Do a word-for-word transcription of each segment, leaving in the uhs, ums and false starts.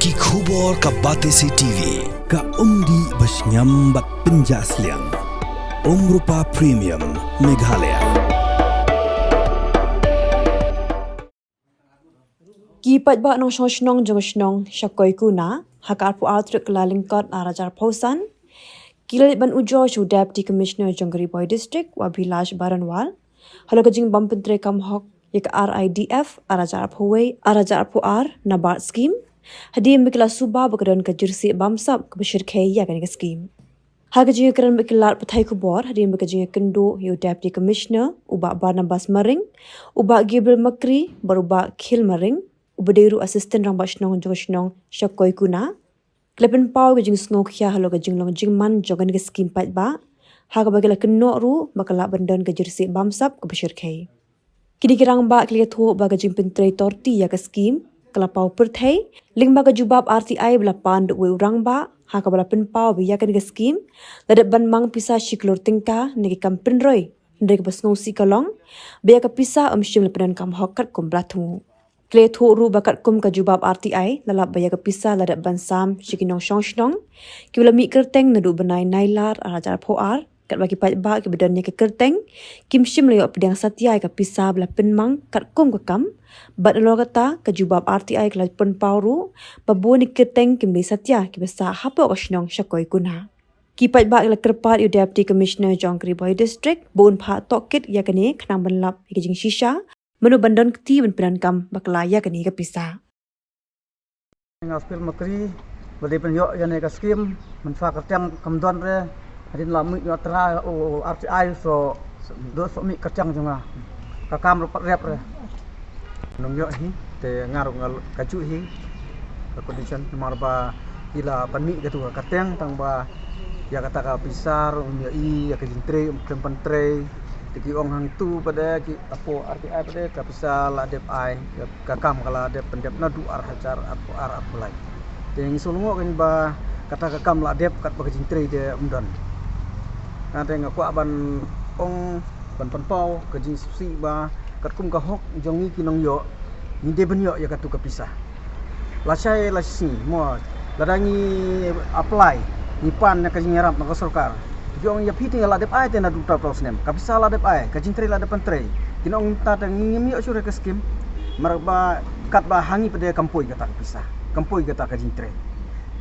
Ki khubor ka Batesi T V, ka umdih ba shngiam bad pynjah sliang. Umrupa Premium, Meghalaya. Ki paidbah nongshong shnong jong shnong Shakoikuna, ha ka arphew ar tarik Kyllalyngkot arhajar arphew san, ki la leit ban ujor sha u Deputy Commissioner jong ka Ri Bhoi District, u Abhilash Baranwal, halor ka jingbym pyntrei kam hok ïa ka R I D F arhajar arphew wei, arhajar arphew ar NABARD scheme, hadien ba ki la suba ba ka don ka jingsieh bamsap kaba shyrkhei ïa kane ka scheme. Ha ka jingïakren bad ki lad pathai khubor, hadien ba ka jingïakynduh ïa u Deputy Commissioner, u Bah Barnabas Maring, u Bah Gabriel Makri bad u Bah Khil Maring, uba dei ruh Assistant Rangbah Shnong jong ka shnong Shakoikuna, ki la pynpaw ka jingsngewkhia halor ka jinglong jingman jong kane ka scheme paidbah, ha kaba ki la kynnoh ruh ba ka lah ban don ka jingsieh bamsap kaba shyrkhei. Kine ki rangbah ki la ïathuh ba ka jingpyntrei torti ïa ka scheme ka la paw pyrthei, lyngba ka jubab R T I ba la pan da uwei u rangbah, ha kaba la pynpaw ba ïa kane ka scheme la dep ban mang pisa shi klur tyngka na ki kam pynroi, hynrei kaba sngewsih ka long ba ïa ka pisa ym shym la pyndonkam hok katkum ba la thmu. Ki la ïathuh ruh ba katkum ka jubab R T I la lap ba ïa ka pisa la dep ban sam sha ki nongshong shnong kiba la mih kyrteng naduh u bnai Nailar arhajar arphew ar, katba ki paidbah kiba don ïa ki kyrteng kim shym la ïoh pdiang satia ïa ka pisa ba la pynmang katkum ka kam. Bad nalor kata, ka jubab R T I ka la pynpaw ruh ba bun ki kyrteng kim dei satia kiba sah hapoh ka shnong Shakoikuna. Ki paidbah ki la kyrpad ïa u Deputy Commissioner jong ka Ri Bhoi District ba un phah tohkit ïa kane, khnang ban lap ïa ka jingshisha mano ban don kti ban pyndonkam bakla ïa kane ka pisa. Nga Gabriel Makri, ba dei ban ïoh ïa kane ka scheme, mynta ka kyrteng kam don re, hadien la mih ïa u trai u R T I, so, do so mih kyrteng jong nga. Ka kam ruh pat rep re. Nongïoh hi, te nga ruh nga kajuh hi ka condition, namar ba ki la pynmih katu ka kyrteng, tang ba ïa kata ka pisa ruh ym ïohi, ïa ka jingtrei ym khlem pyntrei. Te ki ong hangtu pat de, ki hapoh R T I pat de, ka pisa la dep ai, ka, ka kam ka la dep pyndep naduh arhajar arphew ar arphew lai. Te ngi sngewlyngngoh kein ba kata ka kam la dep katba ka jingtrei te ym don. Nga te nga kwah ban ong, ban pynpaw ka jingsngewsih ba katkum ka hok jong ngi ki nongïoh, ngi dei ban ïoh ïa katu ka pisa. Lashai lashisngi mo, lada ngi apply, ngi pan na ka jingïarap na ka sorkar, ki ong ïa phi te la dep ai te naduh arphew snem, ka pisa la dep ai, ka jingtrei la dep pyntrei. Kin ong mynta te ngim ïoh shuh re ka scheme, namar ba katba ha ngi pat de kam poi kata ka pisa, kam poi kata ka jingtrei.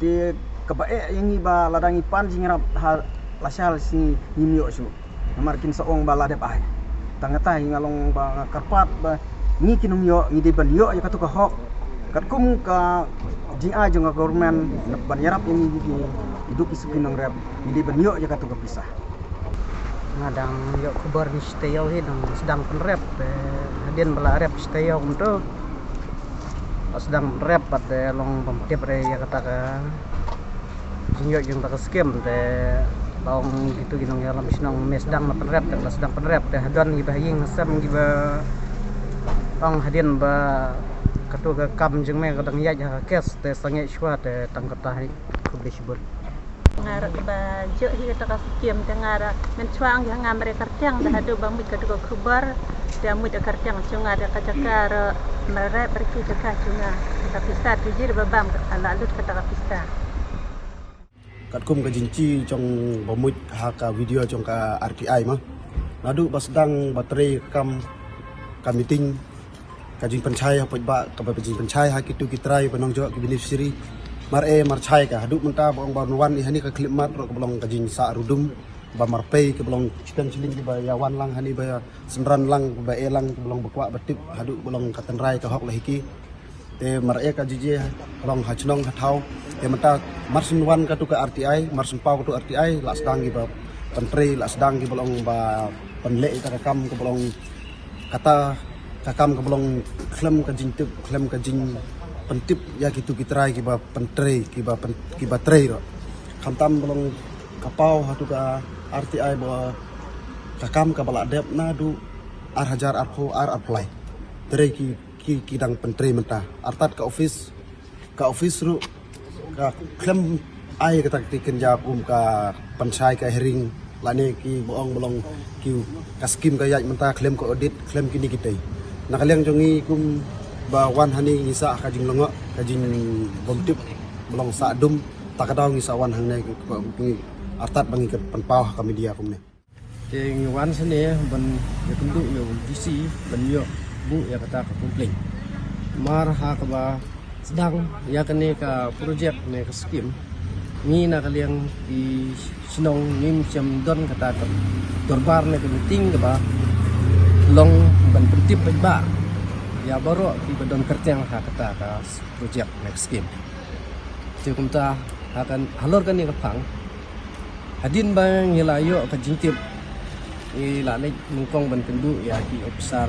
Te kaba eh ïa ngi ba lada ngi pan jingïarap ha lashai lashisngi ngim ïoh shuh. Namar kin sa ong ba la dep ai. Tang kata hi nga long ba nga kyrpad ba ngi ki nongïoh ngi dei ban ïoh ïa katu ka hok. Katkum ka jingai jong ka government ban ïarap ïa ngi ki, ki duk ki suki nongrep, ngi dei ban ïoh ïa katu ka pisa. Nga dang ïoh khubor ni sha taïew hi dang sdang pynrep, te hadien ba la rep sha taïew kumto. Ba sdang pynrep bad te long bym tip re ïa kata ka jingïoh jong kata ka scheme, te ba ong kitu ki nongïalam shnong mynne sdang la pynrep, te la sdang pynrep, te hadien kiba ha ïing ha sem kiba ong hadien ba katu ka kam jong me ka dang ïaid ha ka case, te sangeh shuwa, te tang kata hi, khublei shibun. Nga ruh ba ïoh hi kata ka scheme, te nga ruh mynshuwa ong ïa nga mareh kyrteng, te haduh ba mut katu ka khubor, te mut ka kyrteng jong nga, te ka jaka ruh mareh barki jaka jong nga. Ka pisa tu jir ba bam ka la lut kata ka pisa. Katkum ka jingkren jong ba mut ha ka video jong ka R T I ma. Naduh ba sdang ba trei ka kam, ka meeting, ka jingpynshai ha paidbah, kaba jingpynshai ha kitu ki trai ba nongjop ki beneficiary. Mareh marshai ka haduh mynta ba ong ba wan ïa hani ka khyllipmat ruh kaba long ka jingsah rudum, ba marpei kaba long shiteng shilling kiba ïa wan lang hani ba ïa synran lang, ba eh lang, kaba long ba kwah ba tip haduh ba long ka tynrai ka hok la hi ki. Te mareh ka jingeh long ha shnong ha thaw. Te mynta mar shu wan katu ka R T I, mar shu paw katu R T I, la sdang kiba pyntrei, la sdang kiba long ba pynleh ïa ka kam kaba long kata ka kam kaba long khlem ka jingtip, khlem ka jingpyntip ïa kitu ki trai kiba pyntrei, kiba pyn-, kiba trei ruh. Khamtam ba long ka paw hatu ka R T I ba ka kam kaba la dep naduh arhajar arphew ar arphew lai. Trei ki, ki, ki dang pyntrei mynta. Artat ka office, ka office ruh ka khlem ai kata ka tiken ja kum ka pynshai ka hearing lane ki ba ong ba long ki ka scheme ka ïaid mynta khlem ka audit, khlem kine kitei. Na ka liang jong ngi kum Ba wan hangne ngi sah ka jinglyngngoh, ka jingbymtip ba long sah dum, ta ka daw ngi sah wan hangne, ngi artat ba ngi pynpaw ha ka media kumne. Te ngi wan shane ban ïakynduh ïa u D C ban ïoh buh ïa kata ka complaint. Mar ha kaba sdang ïa kane ka project ne ka skim, ngi na ka liang ki shnong ngim shym don kata ka dorbar ne ka meeting kaba long ban pyntip paidbah ïa baroh kiba don kyrteng ha kata ka project ne ka skim. Te kumta ha kan halor kane ka phang, hadien ba ngi la ïoh ka jingtip, ngi la leit nyngkong ban kynduh ïa ki officer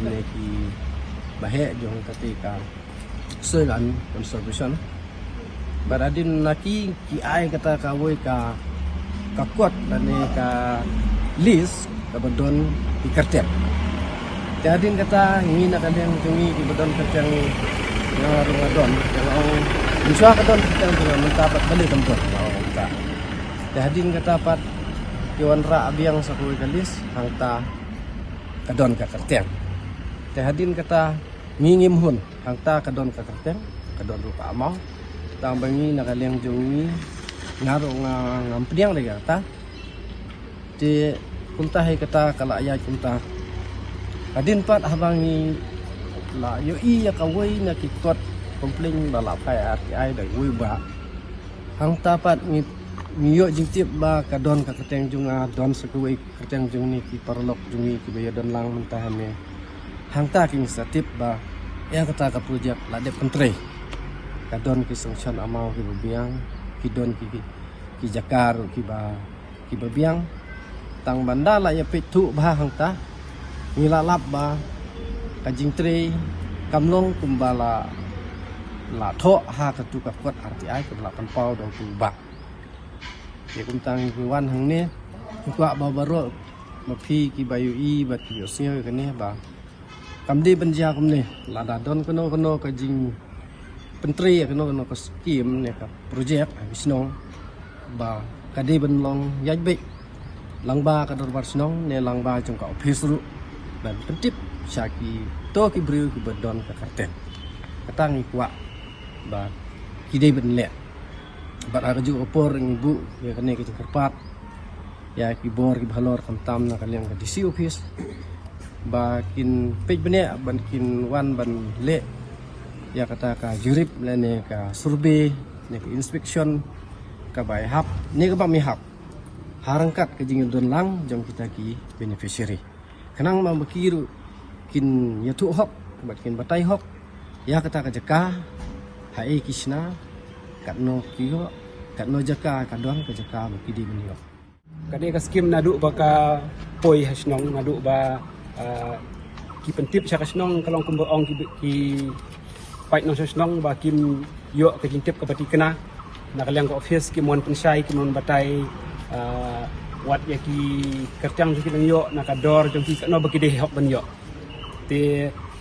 ne ki baheh jong kata ka Soil and Conservation. Bad hadien na ki, ki ai kata kawei ka, ka kot lane ka list kaba don ki kyrteng. Te hadien kata ngi na ka liang jong ngi kiba don kyrteng, nga ruh nga don, nga ong, mynshuwa ka don kyrteng jong nga, mynta pat balei kam don, nga ong kumta. Te hadien kata pat ki wanrah biang sa kawei ka list, hangta ka don ka kyrteng. Te hadien kata ngi ngim hun, hangta ka don ka kyrteng, ka don ruh ka amaw. Tang ba ngi na ka liang jong ngi, nga ruh nga, ngam pdiang lei ïa kata. Te kumta hi kata ka la ïaid kumta. Hadien pat haba ngi la ïohi ïa kawei na ki kot complaint ba la phai R T I da uwei u bah, hangta pat ngi, ngi ïoh jingtip ba ka don ka kyrteng jong nga, don sa kawei kyrteng jong ngi, ki paralok jong ngi kiba ïadon lang mynta hangne. Hangta ki ngi sa tip ba ïa kata ka project la dep pyntrei. Ka don ki sanction amaw kiba biang, ki don ki, ki, ki jaka ruh kiba, kiba biang. Tang ba ynda la ïa peit thuh bha hangta, ngi la lap ba ka jingtrei kam long kumba la, la thoh ha katu ka kot R T I kaba la pynpaw da utu u bah. Te kumta ngi wan hangne, ngi kwah ba baroh ma phi kiba ïohi bad ki ïohsngew ïa kane ba kam dei ban jia kumne, lada don kano kano ka jingpyntrei ïa kano kano ka skim ne ka project ha ki shnong, ba ka dei ban long ïaid beit lyngba ka dorbar shnong ne lyngba jong ka office ruh ban pyntip sha kito ki briew kiba don ka kyrteng. Kata ngi kwah ba ki dei ban leh. Bad ha kajuh ka por ngi buh ïa kane ka jingkyrpad ïa ki bor kiba halor, khamtam na ka liang ka D C office, ba kin peit bniah, ban kin wan ban leh ïa kata ka jurip lane ka survey ne ka inspection kaba ïahap ne kaba ym ïahap ha ryngkat ka jingdon lang jong kita ki beneficiary. Khnang ba ma ki ruh kin ïathuh hok bad kin batai hok ïa kata ka jaka, haei ki shna, katno ki ïoh, katno jaka ka don ka jaka ba ki dei ban ïoh. Kane ka skim naduh ba ka poi ha shnong, naduh ba, ah, ki pyntip sha ka shnong, ka long kumba ong ki, ki paid nongshong shnong ba kim ïoh ka jingtip kaba tikna. Na ka liang ka office kim wan pynshai, kim wan batai, ah, wat ïa ki kyrteng jong ki nongïoh, na ka dor jong ki, katno ba ki dei hok ban ïoh. Te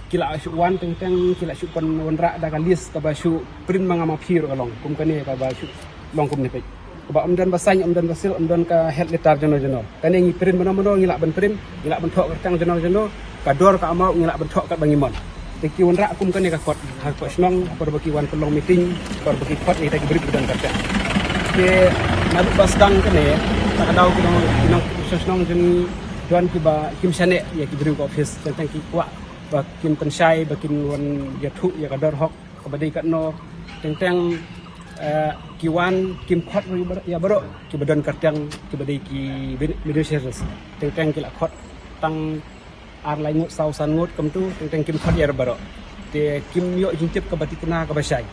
ki la shu wan teng teng, ki la shu pynwanrah da ka list kaba shu print ma nga ma phi ruh ka long kum kane kaba shu long kumne peit. Kaba ym don ba sign, ym don ba seal, ym don ka head letter jano jano. Kane ngi print mano mano ngi lah ban print, ngi lah ban thoh kyrteng jano jano, ka dor ka amount ngi lah ban thoh katba ngi mon. Te ki wanrah kum kane ka kot ha ka shnong, por ba ki wan pynlong meeting, por ba ki khot ïa kita ki briew ba don kyrteng. Te naduh ba sdang kane, ta ka daw ki nong, ki nong shnong jong ngi don kiba kim shaniah ïa ki briew ka office, teng teng ki kwah ba kin pynshai, ba kin wan ïathuh ïa ka dor hok kaba dei katno, teng teng, eh, ki wan kim khot ïa baroh, ïa baroh kiba don kyrteng kiba dei ki ben-, beneficiaries. Teng teng ki la khot tang ar lai ngut, saw san ngut kumtu, teng teng kim khot ïa baroh. Te kim ïoh jingtip kaba tikna kaba shai.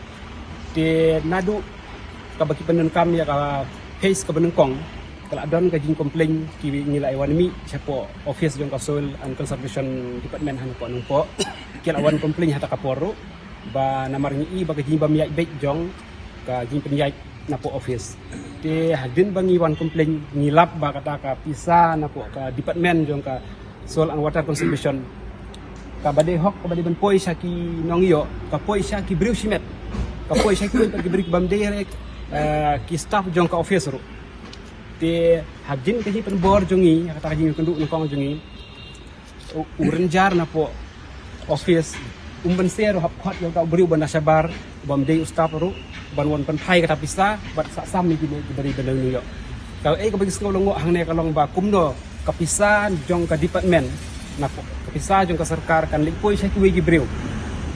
Te naduh kaba ki pyndonkam ïa ka phase kaba nyngkong, ka la don ka jingcomplain, ki ngi la ïa wan mih shapoh office jong ka Soil and Conservation Department ha napoh Nongpoh. Ki la wan complain ha ta ka por ruh ba namar ngi i ba ka jingbym ïaid beit jong ka jingpynïaid napoh office. Te hadien ba ngi wan complain, ngi lap ba kata ka pisa napoh ka department jong ka Soil and Water Conservation, kaba dei hok, kaba dei ban poi sha ki nongïoh, ka poi sha ki briew shimet, ka poi sha ki, ki briew kibym dei re, eh, ki staff jong ka office ruh. Te hadien ka jingpynbor jong ngi, kata ka jingkynduh nyngkong jong ngi, u, u ranger napoh office Um ban sher ruh hap khot ïa uta u briew ban da shabar, bym dei u staff ruh ban wan pynphai kata pisa bad sa sam ïa kine ki briew ban da ïoh. Kaei kaba ngi sngew lyngngoh hangne ka long ba kumno ka pisa jong ka department, na ka pisa jong ka sorkar kan leit poi sha kiwei ki briew.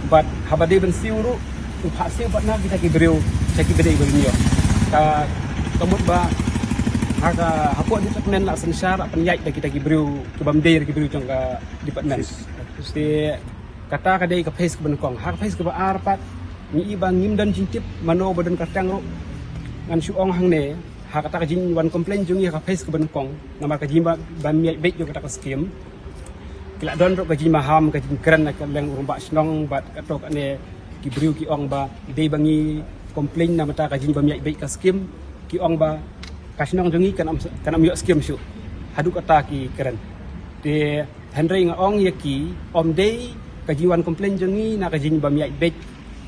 Bad haba dei ban siew ruh, u phah siew pat na kita ki briew sha kiba dei ban ïoh. Ka, ka mut ba ha ka, hapoh department la synshar, la pynïaid da kita ki briew kibym dei ki briew jong ka department. Te kata ka dei ka phase kaba nyngkong. Ha ka phase kaba ar pat, ngi i ba ngim don jingtip mano ba don kyrteng ruh. Ngan shu ong hangne, ha kata ka jingwan complain jong ngi ha ka phase kaba nyngkong, namar ka jingba, bym ïaid beit jong kata ka skim. Ki la don ruh ka jingmaham, ka jingkren na ka liang u rangbah shnong bad kato kane ki briew ki ong ba dei ba ngi complain namar ka jingbym ïaid beit ka skim. Ki ong ba ka shnong jong ngi kan ym, kan ym ïoh skim shuh. Haduh kata ki kren. Te hynrei nga ong ïa ki, ym dei ka jingwan complain jong ngi na ka jingbym ïaid beit,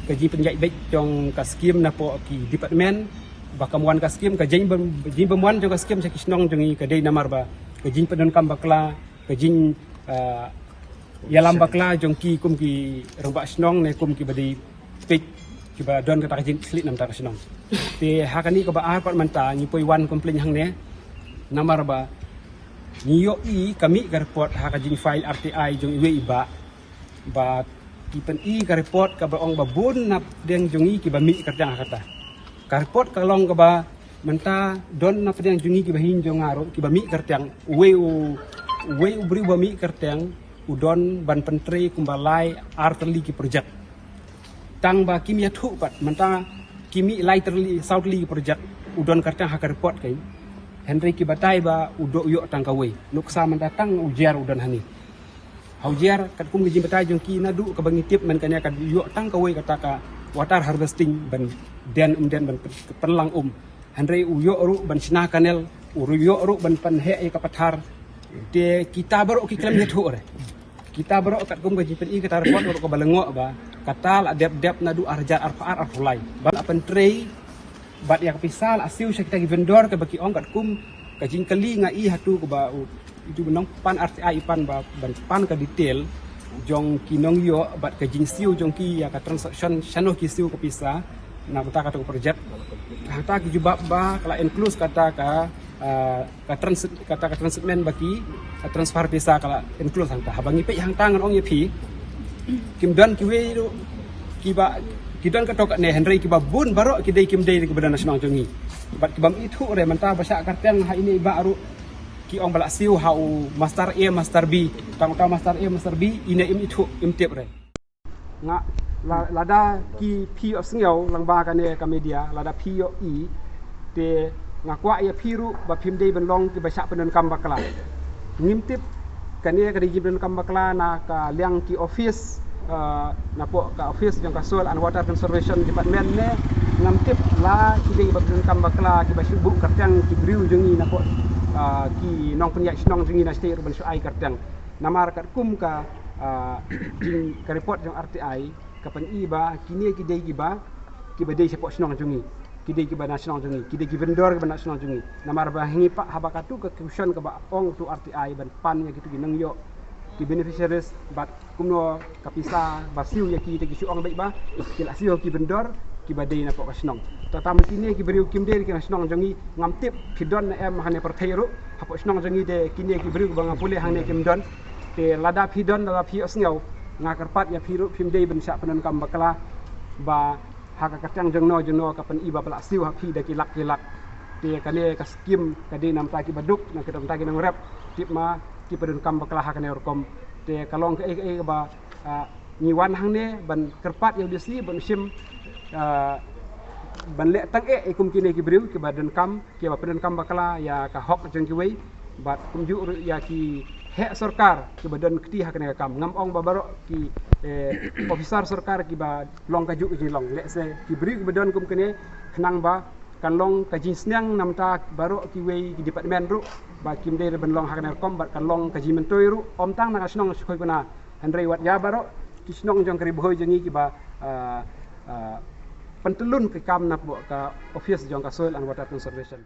ka jingpynïaid beit jong ka skim napoh ki department. Ba kam wan ka skim, ka jingbym, jingbym wan jong ka skim sha ki shnong jong ngi ka dei namar ba ka jingpyndonkam bakla, ka jing, ah, ïalam bakla jong ki kum ki rangbah shnong ne kum kiba dei peit, kiba don kata ka jingkitkhlieh na bynta ka shnong. Te ha kane kaba ar pat mynta ngi poi wan complain hangne, namar ba ngi ïohi ka mih ka report ha ka jingfile R T I jong iwei i bah, ba ki pyni ka report kaba ong ba bun na pdeng jong ngi kiba mih kyrteng ha kata. Ka report ka long kaba mynta don na pdeng jong ngi kiba hynñiew jong nga ruh kiba mih kyrteng. Uwei u, uwei u briew ba mih kyrteng u don ban pyntrei kumba lai ar tylli ki project. Tang ba kim ïathuh pat, mynta ki mih lai tylli, saw tylli ki project u don kyrteng ha ka report kane. Hynrei ki batai ba u dei u ïoh tang kawei. Nuksa mynta tang u jer u don hangne. Ha u jer katkum ka jingbatai jong ki naduh kaba ngi tip mynta kane ka ïoh tang kawei kata ka water harvesting ban den um den ban pyn-, pynlang um. Hynrei u ïoh ruh ban shna kanel, u ruh ïoh ruh ban pynheh ïa ka pathar. Te kita baroh ki khlem ïathuh re. Kita baroh katkum ka jingpyni kata report baroh kaba lyngngoh ba kata la dep dep naduh ar hajar arphew ar arphew lai. Ba la pyntrei bad ïa ka pisa la siew sha kita ki vendor kaba ki ong katkum ka jingkylli nga i hato kaba u, itu ba nongpan R T I i pan ba ban pan ka detail jong ki nongïoh bad ka jingsiew jong ki ïa ka transaction shano ki siew ka pisa na bynta kata ka project. Hangta ki jubab ba ka la include kata ka, ah, ka transit, kata ka transitment ba ki, ka transfer pisa ka la include hangta. Haba ngi peit hangta ngan ong ïa phi, kim don kiwei ruh kiba, ki don kato kane, hynrei kiba bun baroh ki dei, kim dei kiba don na shnong jong ngi. Bad kibym ithuh re mynta ba shah kyrteng ha ine i bah ruh ki ong ba la siew ha u master A, master B. Tang uta master A, master B ine im ithuh, im tip re. Nga, la, lada ki phi ïohsngew lyngba kane ka media, lada phi ïohi, te nga kwah ïa phi ruh ba phim dei ban long kiba shah pyndonkam bakla. Ngim tip kane ka dei jingpyndonkam bakla na ka liang ki office, eh, napoh ka office jong ka Soil and Water Conservation Department ne, ngam tip la ki dei ba pyndonkam bakla kiba shu buh kyrteng ki briew jong ngi napoh, eh, ki nongpynïaid shnong jong ngi na shatei ruh ban shu ai kyrteng. Namar katkum ka, ah, jing ka report jong R T I ka pyni ba kine ki dei kiba, kiba dei shapoh shnong jong ngi, ki dei kiba na shnong jong ngi, ki dei ki vendor kiba na shnong jong ngi. Namar ba ha ngi pat haba katu ka question kaba ong tu R T I ban pan ïa kitu ki nongïoh, ki beneficiaries, bad kumno ka pisa ba siew ïa ki, te ki shu ong beit ba ki la siew ki vendor kiba dei napoh ka shnong. Tang ba kine ki briew kim dei ki na shnong jong ngi, ngam tip phi don ne em hane pyrthei ruh. Hapoh shnong jong ngi te kine ki briew ba nga pule hangne kim don. Te lada phi don, lada phi ïohsngew, nga kyrpad ïa phi ruh phim dei ban shah pyndonkam bakla ba ha ka kyrteng jongno jongno ka pyni ba la siew ha phi da ki lak ki lak. Te kane ka skim ka dei na bynta kiba duk, na ka bynta ki nongrep. Tip ma ki pyndonkam bakla ha kane rukom. Te ka long kaei kaei ba, ah, ngi wan hangne ban kyrpad ïa u D C ban shim, ah, ban leh tang eh ïa kum kine ki briew kiba donkam, kiba pyndonkam bakla ïa ka hok jong kiwei, bad kumjuh ruh ïa ki heh sorkar kiba don kti ha kane ka kam. Ngam ong ba baroh ki, eh, officer sorkar kiba long kajuh ka jinglong. Lehse ki briew kiba don kum kine, khnang ba kan long ka jingsneng na bynta baroh kiwei ki department ruh ba kim dei ban long ha kane rukom, bad kan long ka jingmyntoi ruh, ym tang na ka shnong Shkoi Kuna, hynrei wat ïa baroh ki shnong jong ka Ri Bhoi jong ngi kiba, ah, ah, pyntyllun ki kam napoh ka office jong ka Soil and Water Conservation.